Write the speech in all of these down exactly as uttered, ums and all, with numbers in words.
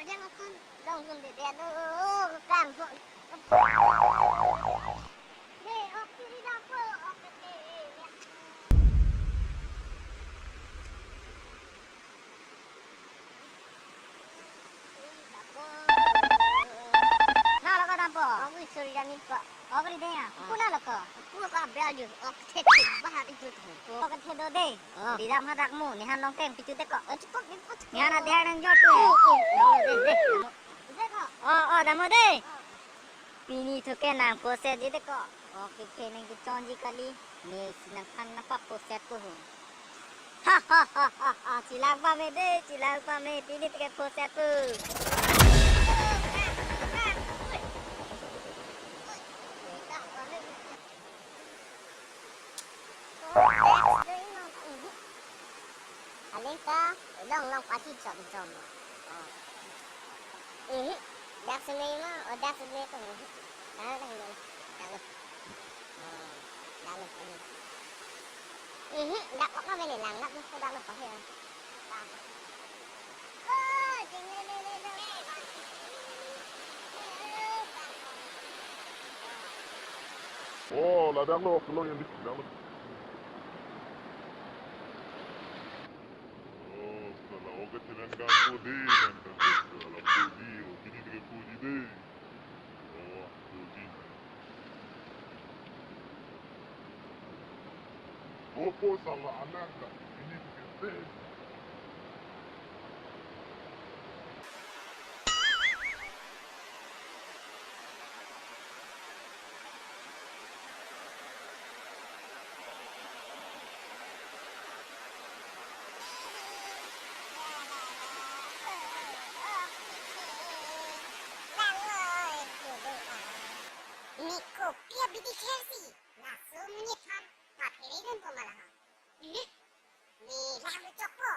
Jang akun long jun de de no kan ho. De, ok, siri dam po, ok, de, ya. Nalo ka dam po? Ok, siri dam po. Ok, ri de ya. Ah. Kuna lo ko? Kuna ka bel ju. Ok, the, the, bahar itu tu. Ok, the do de. Ah. Ri dam hadak mo, nehan long teng pitu de ko. Oh, cukup, cukup, cukup. Nehan ada yang jor tu. Oh, oh, oh. De, de, de. De ko. Oh, oh, dam mo de. Oh. Pini thu ke nang poset ji de ko. Ok, ke nang kechonji kali. Ne si nangphan nangpaposet po ho. Ha, ha, ha, ha, ha. Chelang pame de, chelang pame. Pini thu ke poset po. Aling ta, long long pasi chom chom. Oh. Mhm. Dak sene ma, oh, dak sene to. Dak, dak, dak. Dak lo. Oh, dak lo. Mhm. Dak kok ma bene lang, dak lo, dak lo pasi. Oh, jing le le le le. Oh, ladak lo, kelo yang di, dak lo. Oh, sala, oke, chelang dam po de, nang kan de, sala, po de, oh, pini thu ke po de de. Oh, po de, nang. Oh, po sala, alang, nang, pini thu ke de. Niko pia bidi kersi, laso monit aphan paphere dun po ma la ha. Ini, ne lang chok po,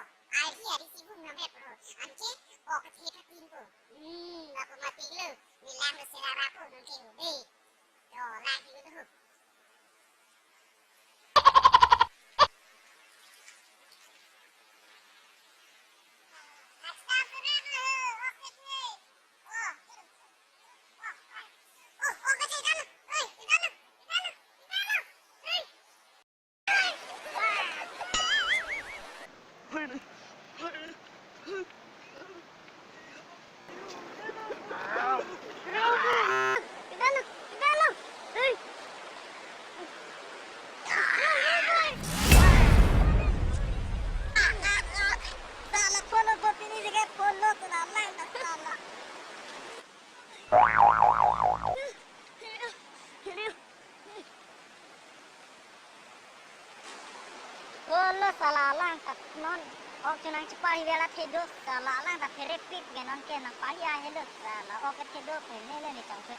ari ari si bum na me po, anke ok the ta tin po. Hmm, ako matik lo, ne lang sera ra po, nang ke hu de. To, lang hi lo ho. Oh, lo sala, alang ta non ok chenang chepahi vel athe do, sala, alang ta pherepik ke non ke nangpahi ahe lo sala, ok athe do ke ne le ne chang ke.